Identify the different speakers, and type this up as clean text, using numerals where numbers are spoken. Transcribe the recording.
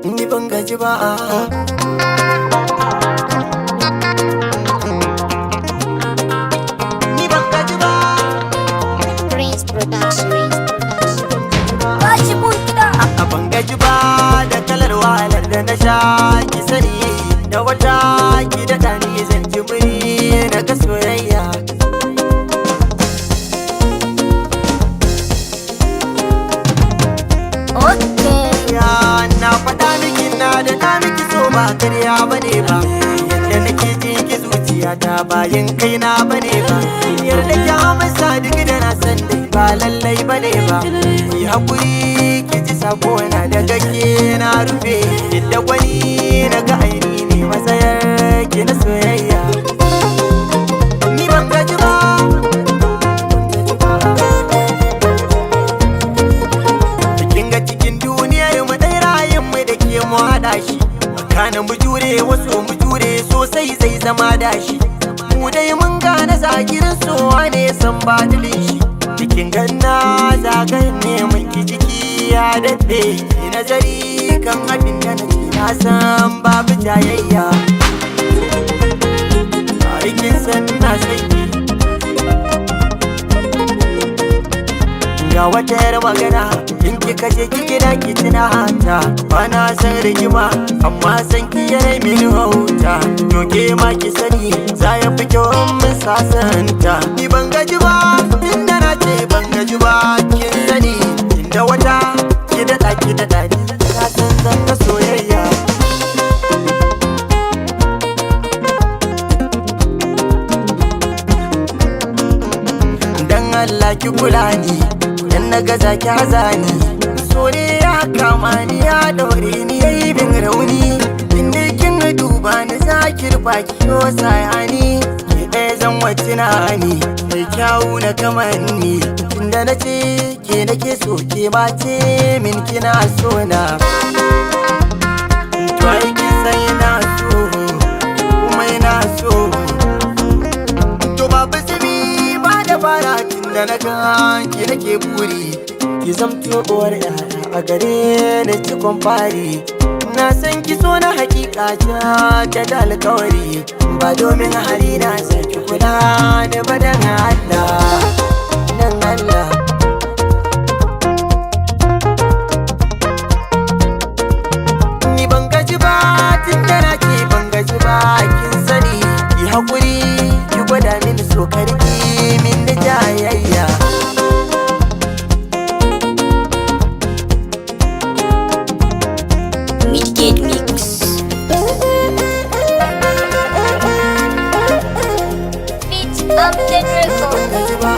Speaker 1: Ni ban gaji ba. Ni ban gaji ba.
Speaker 2: Prince Production. Tashi mun kiɗa.
Speaker 1: A ban gaji ba da kalar wahalar da na sha, ki sani da wata ki daɗa ni zan ji muri na ga soyayya.
Speaker 2: Okay.
Speaker 1: Ya na faɗa miki, na da na miki so, ba karya bane ba. Yadda nake ji ki zuciyata bayan kai na bane ba. Yarda ki amsa duk da na san dai ba lallai bane ba. Ki hakuri ki ji sako na daga ke na rufe. Yadda gwani na ga aini ne matsayar ki na soyayya. Ni ban gaji ba. Kin ga cikin duniyar mu dai rayin mu da ke mu haɗa shi. Kana mu jure wasu, mu jure sosai, zai zama dashi. Mu dai mun gane zagirin sowa ne san badilin shi. Cikin ganna zagayen neman ki jiki ya daɗe. Ki nazari kan abin da na ce, na san babu jayayya. Aikin san na san ki. Ga wata yar magana, in kika je ki gida ki tuna ta. Ba na san rigima, amma san ki yana mini hauta. To ke ma ki sani za ya fi kyau in mun sasanta. Ni ban gaji ba, inda na ce ban gaji ba, kin sani. Inda wata ki daɗa, ki daɗa ni, na san zan ga soyayya. Dan Allah ki kula ni, dan na gaza ki haza ni. So ne ya kama ni, ya daure ni, yayi bin rauni. Inda kin duba ni za ki rufa ki yo sayani. Ki ɗaya zan wace na ni mai kyawu na kamanni. Tunda na ce ke nake so, ke ma ce min kina so na. To ai kin san ina so, kuma ina so. To babu sami ba da fara, tun da na ga ki nake buri. Ki zamto uwar yaya a gare ni cikon fari. Na san ki so na hakika ta da alkawari. Ba domin hali na saki kula da badan Allah. Dan Allah. Ni ban gaji ba, tun da na ce ban gaji ba, kin sani. Ki hakuri ki gwada mini so, karki min da jayayya.
Speaker 2: Midgate Mix. Beat Update Record.
Speaker 1: Gaji ba.